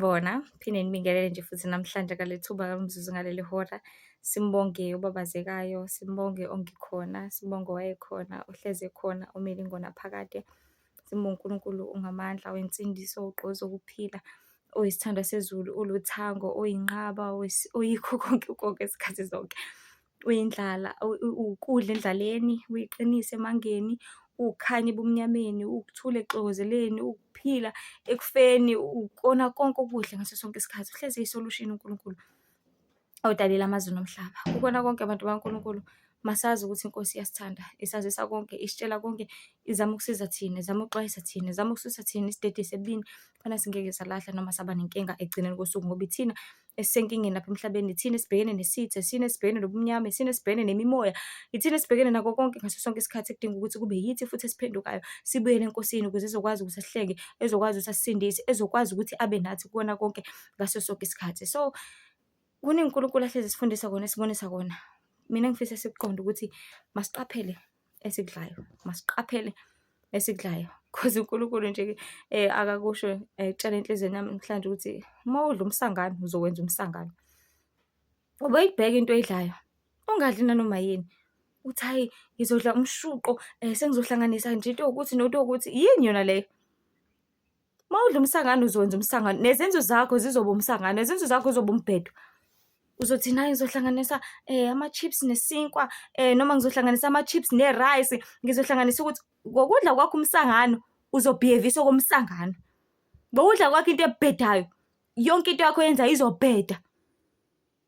Bona, phinde ngibingelele nje futhi namhlanje ngale thuba ngalo mzuzu ngaleli hora. Simbonge obabazekayo, simbonge ongikhona, simbonge owayekhona, ohlezi ekhona, omele ingunaphakade. Simbonge uNkulunkulu ongamandla, oyinsindiso, owugqozi wokuphila, oyisithandwa sezulu, oluthango, oyinqaba, oyikho konke konke zikhathi zonke. Uyindlala, uwukudla endlaleni, uyiqiniso emangeni, uwukukhanya ebumnyameni, uwukuthula ekuxokozeleni, uwukuphila ekufeni, uwukona konke okuhle ngaso sonke isikhathi. Uhlezi eyi-solution uNkulunkulu odalile amazulu nomhlaba. Kukona konke bantu bakaNkulunkulu, masazi ukuthi iNkosi iyasithanda, isazisa konke, isitshela konke, izama ukusiza thina, izama ukuxwayisa thina, izama ukususa thina isidedise ebubini, khona singeke salahla noma saba nenkinga ekugcineni kosuku ngoba ithina esisenkingeni lapha emhlabeni, ithina esibhekene nesitha, ithina esibhekene nobumnyama, ithina esibhekene nemimoya, ithina esibhekene nako konke ngaso sonke isikhathi ekudinga ukuthi kube yithi futhi esiphendukayo, sibuyele eNkosini ukuze ezokwazi ukuthi asihlenge, ezokwazi ukuthi asisindise, ezokwazi ukuthi abe nathi kukona konke ngaso sonke isikhathi. So, kuningi uNkulunkulu ahlezi esifundisa kona, esibonisa kona. Mina engifisa sikuqonde ukuthi masiqaphele esikudlayo, masiqaphele esikudlayo cause uNkulunkulu nje akakusho tshela enhliziyweni yami namhlanje ukuthi uma udla umsangano uzokwenza umsangano. Uboyibheka into oyidlayo, ungadli nanoma yini. Uthi hhayi ngizodla umshuqo sengizohlanganisa nje into ewukuthi nento ewukuthi, yini yona leyo? Uma udla umsangano uzokwenza umsangano, nezenzo zakho zizoba umsangano, nezenzo zakho zizoba umbhedo. Uzothi nayi ngizohlanganisa ama-chips nesinkwa noma ngizohlanganisa ama-chips ne-rice, ngizohlanganisa ukuthi ngokudla kwakho umsangano uzo-behave-isa okomsangano. Ngokudla kwakho into ebhedayo, yonke into yakho oyenzayo izobheda.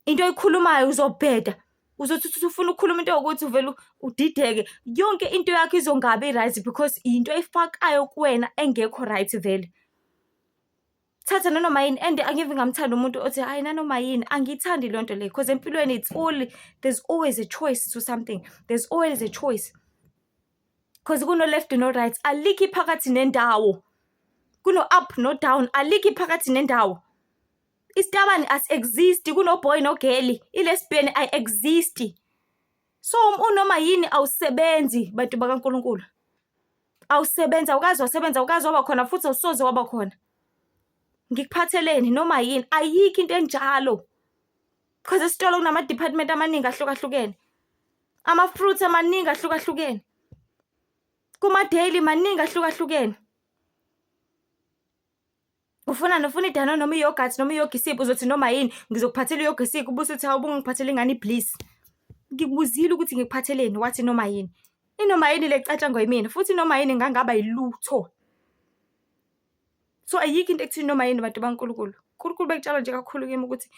Into oyikhulumayo uzobheda. Uzothi uthi ufuna ukukhuluma into ewukuthi uvele udideke. Yonke into yakho izongabi right because into oyifakayo kuwena engekho right vele. Thatha nanoma yini and angive ngamthanda umuntu othi hhayi nanoma yini, angiyithandi leyo nto leyo cause empilweni it's all, there's always a choice to something, there's always a choice. Cause kuno-left no-right, alikho iphakathi nendawo. Kuno-up no-down, alikho iphakathi nendawo. Isitabane asi-exist, kuno-boy no-girl, i-lesbian ayi-exist. So unoma yini awusebenzi bantu bakaNkulunkulu. Awusebenzi, awukaze wasebenza, awukaze waba khona futhi awusoze waba khona. Ngikuphatheleni noma yini, ayikho into enjalo. Cause esitolo kunama-department amaningi ahlukahlukene. Ama-fruits amaningi ahlukahlukene. Kuma-daily maningi ahlukahlukene. Ufuna nofuna i-Danone noma i-yoghurt noma i-Yogisip uzothi noma yini, ngizokuphathela i-Yogisip ubuse uthi hawu ubungangiphathela ingane i-Bliss. Ngikubuzile ukuthi ngikuphatheleni wathi noma yini. Inoma yini le ecatshangwa yimina futhi noma yini ngangaba yilutho. So ayikho into ekuthini noma yini bantu bakaNkulunkulu. uNkulunkulu bekutshala nje kakhulu kimi ukuthi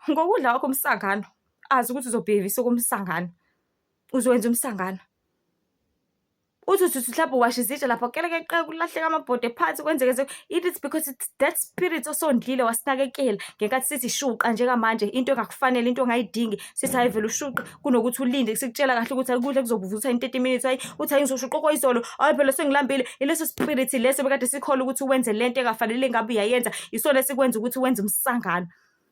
ngokudla kwakho umsangano, azi ukuthi uzo-behave-isa okomsangano, uzokwenza umsangano. Uthi uthi mhlawumbe uwasha izitsha lapha kelekeqe kulahleka amabhodwe phansi kwenzeke. It is because it's that spirit osondlile wasinakekela ngenkathi sithi shuqa njengamanje into engakufanele, into ongayidingi, sithi hhayi vele ushuqe kunokuthi ulinde sikutshela kahle ukuthi ukudla kuzokuvutha in 30 minutes, hhayi uthi hhayi ngizoshuqa okwayizolo, hhayi phela sengilambile. Ileso spirit leso bekade sikholwa ukuthi wenze lento engafanele ngabe uyayenza, isona esikwenza ukuthi wenze umsangano.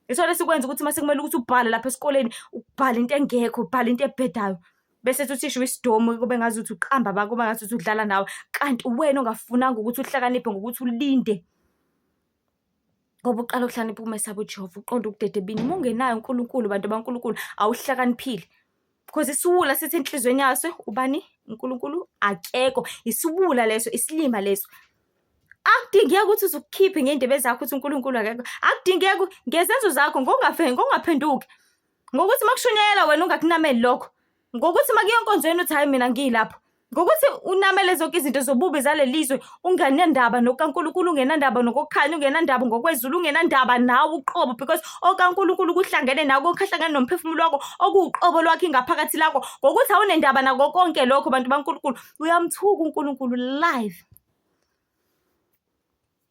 Isona esikwenza ukuthi mase kumele ukuthi ubhale lapha esikoleni, ubhale into engekho, ubhale into ebhedayo. Bese ethi uthisha uyisidomu kube ngazuthi uqamba kube ngazuthi udlala nawe, kanti uwena ongafunanga ukuthi uhlakaniphe ngokuthi ulinde. Ngoba uqala ukuhlakanipha ukumesaba uJehova, uqonde ukudeda ebini. Uma ungenayo uNkulunkulu, bantu baNkulunkulu, awuhlakaniphile. Because isiwula sithi enhliziyweni yaso, ubani? uNkulunkulu akekho. Isiwula leso, isilima leso. Akudingeki ukuthi uze ukukhiphe ngey'ndebe zakho ukuthi uNkulunkulu akekho. Akudingeki ngezenzo zakho ngokungaphenduki. Ngokuthi uma kushunyayelwa wena ungakunameli lokho. Ngokuthi uma kuyiwa enkonzweni uthi hhayi mina ngiyilapho. Ngokuthi unamele zonke izinto zobubi zaleli zwe, ungenandaba nokaNkulunkulu, ungenandaba nokokukhanya, ungenandaba ngokwezulu, ungenandaba nawe uqobo because okaNkulunkulu kuhlangene nawe, kuhlangene nomphefumulo wakho, okuwuqobo lwakho ingaphakathi lakho. Ngokuthi awunendaba nako konke lokho bantu baNkulunkulu, uyamthuka uNkulunkulu live.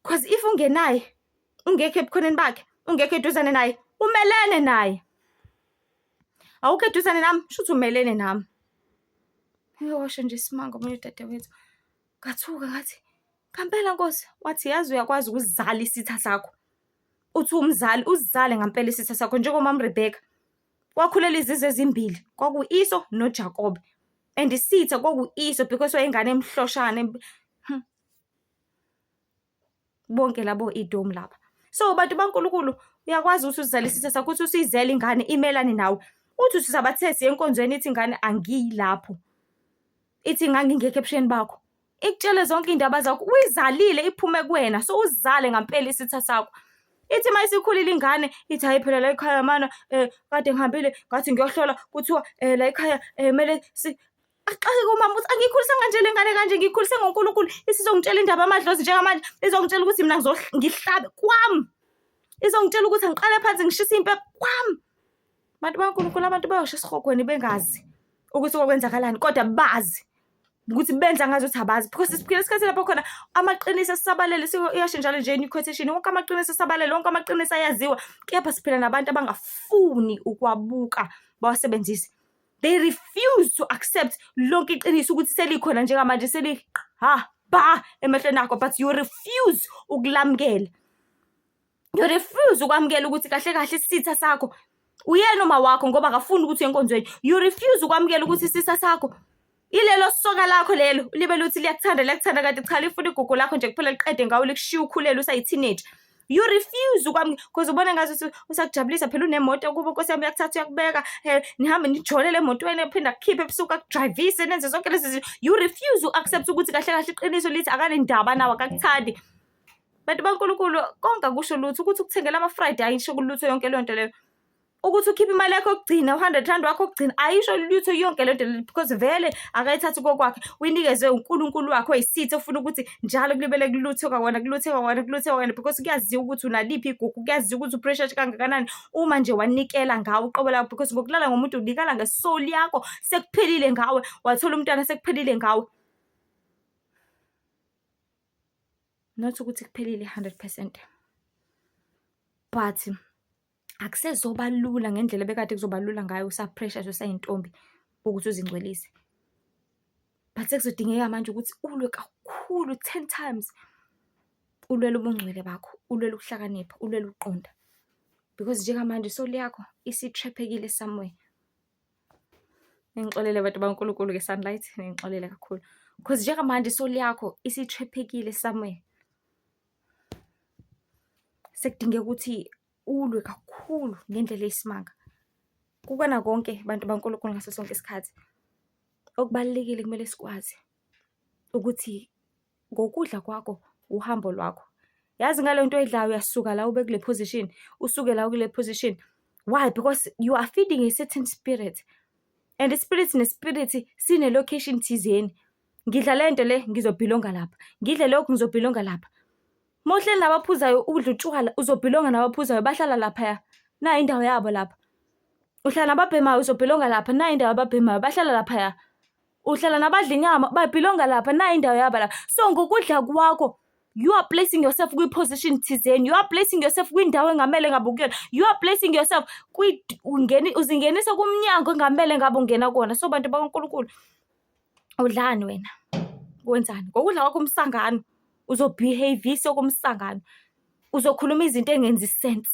Cause if ungenaye, ungekho ebukhoneni bakhe, ungekho eduzane naye, umelene naye. Awukho eduzane nami, shuthi umelene nami. Uyosho nje isimanga omunye udadewethu. Ngathuka ngathi, ngampela Nkosi, wathi yazi uyakwazi ukuzala isitha sakho. Uthi umzali uzale ngampela isitha sakho njengomama Rebecca. Wakhulela izizwe ezimbili, kwaku-Iso noJakobe. And isitha kwaku-Iso because wayengane emhloshana. Bonke labo Edomu laba. So bantu baNkulunkulu, uyakwazi ukuthi uzizale isitha sakho, uthi usuyizele ingane imelane nawe. Uthi ususabathe siya enkonzweni ithi ingane angiyi lapho. Ithi ngangingekho ebusheni bakho. Ikutshele zonke iy'ndaba zakho, uyizalile iphume kuwena, so uzale ngampela isitha sakho. Ithi uma isikhulile ingane ithi hhayi phela la ekhaya mana kade ngihambile ngathi ngiyohlola kuthiwa la ekhaya kumele axake kumama ukuthi angiyikhulisanga nje le ngane kanje, ngiyikhulise ngoNkulunkulu, isizongitshela indaba yamadlozi njengamanje, izongitshela ukuthi mina ngihlabe kwami, izongitshela ukuthi angiqale phansi ngishise impepho kwami. Bantu bakaNkulunkulu, abantu bayosha esihogweni bengazi ukuthi kokwenzakalani, kodwa bazi ukuthi benza ngazuthi abazi, because siphila esikhathini lapho khona amaqiniso esisabalele, iyasho njalo nje i-quotation, wonke amaqiniso esabalele, wonke amaqiniso ayaziwa, kepha siphila nabantu abangafuni ukwabuka bawasebenzise. They refuse to accept lonke iqiniso ukuthi selikhona njengamanje, seli ha ba emehlweni akho, but you refuse ukulamukela. You refuse ukwamukela ukuthi kahle kahle isitha sakho uyena uma wakho ngoba akafuni ukuthi uye enkonzweni. You refuse ukwamukela ukuthi isitha sakho ilelo soka lakho lelo, libe luthi liyakuthanda, liyakuthanda, kanti cha, lifuna igugu lakho nje kuphela, liqede ngawe, likushiye ukhulelwe usayi-teenager. You refuse ukwamukela because ubona ngazuthi usakujabulisa, phela unemoto kubo, Nkosi yami, uyakuthatha uyakubeka, nihambe nijolele emotweni, uphinde akukhiphe ebusuku akudrayivise, nenze zonke lezi zinto. You refuse u-accept ukuthi kahle kahle iqiniso lithi akanendaba nawe, akakuthandi. Bantu baNkulunkulu, konke akusho lutho ukuthi ukuthengela ama-Friday ayisho lutho yonke leyo nto leyo. Ukuthi ukhiphe imali yakho yokugcina, u-R100 wakho wokugcina, ayisho lutho yonke le nto le, because vele akayithathi kokwakhe, uyinikezwe uNkulunkulu wakhe oyisitha ofuna ukuthi njalo kulibele kuluthwe kwawena, kuluthwe kwawena, kuluthwe kwawena, because kuyaziwa ukuthi unaliphi igugu, kuyaziwa ukuthi u-precious kangakanani uma nje wanikela ngawe uqobo lakho, because ngokulala ngomuntu unikela nge-soul yakho, sekuphelile ngawe, wathola umntwana sekuphelile ngawe. Not ukuthi kuphelile 100%, but akusezoba lula ngendlela ebekade kuzoba lula ngayo usa-precious, usayintombi ukuthi uzingcwelise. But sekuzodingeka manje ukuthi ulwe kakhulu 10 times, ulwele ubungcwele bakho, ulwele ukuhlakanipha, ulwele ukuqonda. Because njengamanje i-soul yakho isi-trap-ekile somewhere. Ningixolele bantu baNkulunkulu nge-sunlight, ningixolele kakhulu. Because njengamanje i-soul yakho isi-trap-ekile somewhere. Sekudingeka ukuthi ulwe kakhulu ngendlela eyisimanga. Kukona konke bantu baNkulunkulu ngaso sonke isikhathi. Okubalulekile kumele sikwazi ukuthi ngokudla kwakho uhambo lwakho. Yazi ngale nto oyidlayo uyasuka la ube kule position, usuke la ukule position. Why? Because you are feeding a certain spirit. And i-spirit ne-spirit sine-location thizeni. Ngidla le nto le ngizo-belong-a lapha, ngidle lokhu ngizo-belong-a lapha. Uma uhleli nabaphuzayo udla utshwala uzo-belong-a nabaphuzayo, bahlala laphaya, nayi indawo yabo lapha. Uhlala nababhemayo uzo-belong-a lapha, nayi indawo yababhemayo, bahlala laphaya. Uhlala nabadla inyama ba-belong-a lapha, nayi indawo yabo lapha. So ngokudla kwakho you are placing yourself kwi-position thizeni, you are placing yourself kwindawo engamele ngabe ukuyona, you are placing yourself uzingenisa kumnyango engamele ngabe ungena kuwona. So bantu bakaNkulunkulu, udlani wena? Wenzani? Ngokudla kwakho umsangano, uzo-behave-isa okomsangano, uzokhuluma izinto ey'ngenzi sense.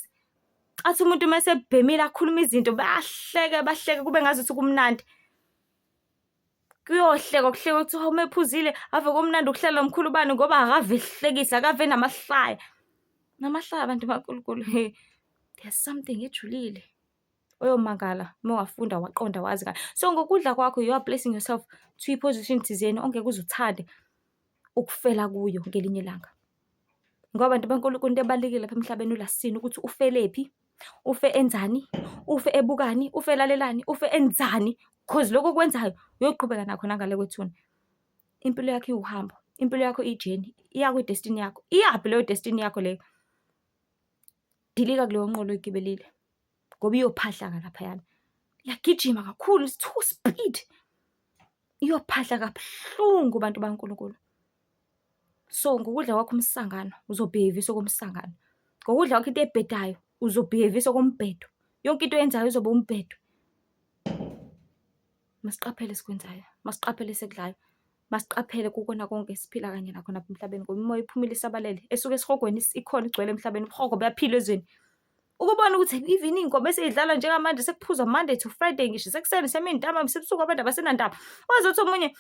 Athi umuntu uma esebhemile akhulume izinto, bahleke bahleke kube ngazuthi kumnandi. Kuyohlekwa kuhlekwe kuthiwa uma ephuzile ave kumnandi ukuhlala nomkhulu bani ngoba akave ehlekisa, akave enamahlaya. Namahlaya bantu baNkulunkulu, he, there's something ejulile oyomangala uma ungafunda waqonda wazi kahle. So ngokudla kwakho you are placing yourself to i-position thizeni ongeke uze uthande ukufela kuyo ngelinye ilanga. Ngoba bantu baNkulunkulu, into ebalulekile lapha emhlabeni ulasini ukuthi ufelephi, ufe enzani, ufe ebukani, ufe elalelani, ufe enzani, cause lokho okwenzayo uyoqhubeka nakho nangale kwethuna. Impilo yakho iwuhambo, impilo yakho iyi-journey, iya kwi-destiny yakho. Iyaphi leyo destiny yakho leyo? Dilika kuleyo nqola oyigibelile ngoba iyophahlaka laphayana. Iyagijima kakhulu, it's too speed. Iyophahla kabuhlungu bantu baNkulunkulu. So ngokudla kwakho umsangano uzo-behave-isa okomsangano. Ngokudla kwakho into ebhedayo uzo-behave-isa okombhedo. Yonke into oyenzayo izoba umbhedo. Masiqaphele esikwenzayo, masiqaphele esikudlayo, masiqaphele kukona konke esiphila kanye nakho lapha emhlabeni ngoba imimoya iphumile isabalele, esuke esihogweni ikhona igcwele emhlabeni, ubuhogo buyaphila ezweni. Ukubona ukuthi even iy'ngoma esey'dlalwa njengamanje sekuphuzwa Monday to Friday, ngisho isekuseni, isemini, ntambama, isebusuku, abantu abasenandaba. Waze uthi omunye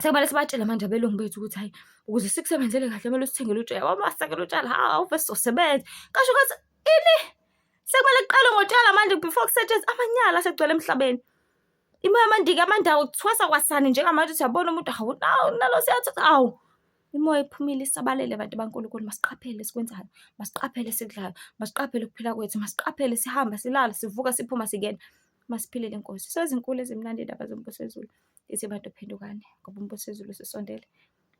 Sekumele sibatshele manje abelungu bethu ukuthi hhayi, ukuze sikusebenzele kahle kumele usithengele utshwala. Yabo uma sithengela utshwala, hawu vese sizosebenza. Ngasho ngathi, ini? Sekumele kuqalwe ngotshwala manje before kusetshenziswe amanyala asegcwele emhlabeni. Imoya amandiki amandawo kuthwasa kwasani njengamanje uthi uyabona umuntu hawu nawu nalo siyathwasa hawu. Imoya iphumile isabalele bantu baNkulunkulu, masiqaphele esikwenzayo, masiqaphele esikudlayo, masiqaphele ukuphila kwethu, masiqaphele sihamba, silala, sivuka, siphuma, singena. Masiphilele iNkosi. Sezinkulu ezimnandi iy'ndaba zombuso wezulu. Ithi bantu phendukani ngoba umbuso wezulu ususondele.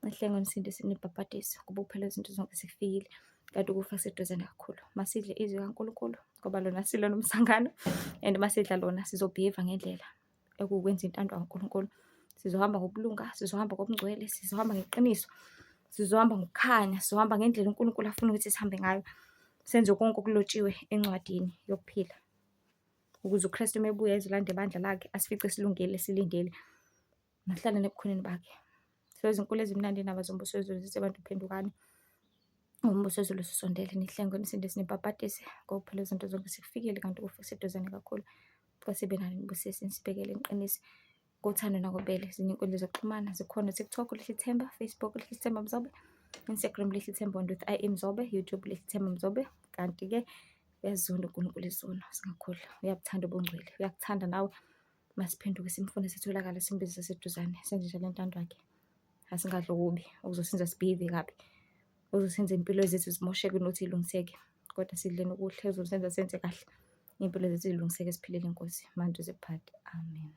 Nihlengwe nisindiswe nibhabhadiswe ngoba ukuphela kwezinto zonke sekufikile. Kanti ukufa kuseduzane kakhulu. Masidle izwi kaNkulunkulu ngoba lona asilona umsangano and masidla lona sizo-behave-a ngendlela ekuwukwenza intando kaNkulunkulu. Sizohamba ngokulunga, sizohamba ngobungcwele, sizohamba ngeqiniso, sizohamba ngokukhanya, sizohamba ngendlela uNkulunkulu afuna ukuthi sihambe ngayo. Senze konke okulotshiwe encwadini yokuphila. Ukuze uKristu uma ebuya ezolanda ibandla lakhe asifice silungile silindile. Masihlale nebukhoneni bakhe. Sezinkulu ezimnandi iy'ndaba zombuso wezulu zithi bantu phendukani. Umbuso wezulu ususondele, nihlengwe nisindiswe nibhabhadiswe ngoba phela izinto zonke sekufikile kanti ukufa kuseduzane kakhulu. Nkosi ibe nani nibusise nisibekele niqinise ngothando nangobubele. Ezinye iy'nkundla zokuxhumana zikhona TikTok Lihle Themba, Facebook Lihle Themba Mzobe, Instagram Lihle Themba with I Mzobe, YouTube Lihle Themba Mzobe. Kanti-ke uyazonda uNkulunkulu izono singakhohlwa, uyabuthanda ubungcwele, uyakuthanda nawe. Masiphenduke simfune sitholakale simbize siseduzane senze njalo intando yakhe. Asingadli okubi okuzosenza si-behave kabi, okuzosenza iy'mpilo zethu zimosheke kunokuthi y'lungiseke. Kodwa sidleni okuhle okuzosenza senze kahle, iy'mpilo zethu zilungiseke siphilele iNkosi. Manje kuze kuphakade. Amen.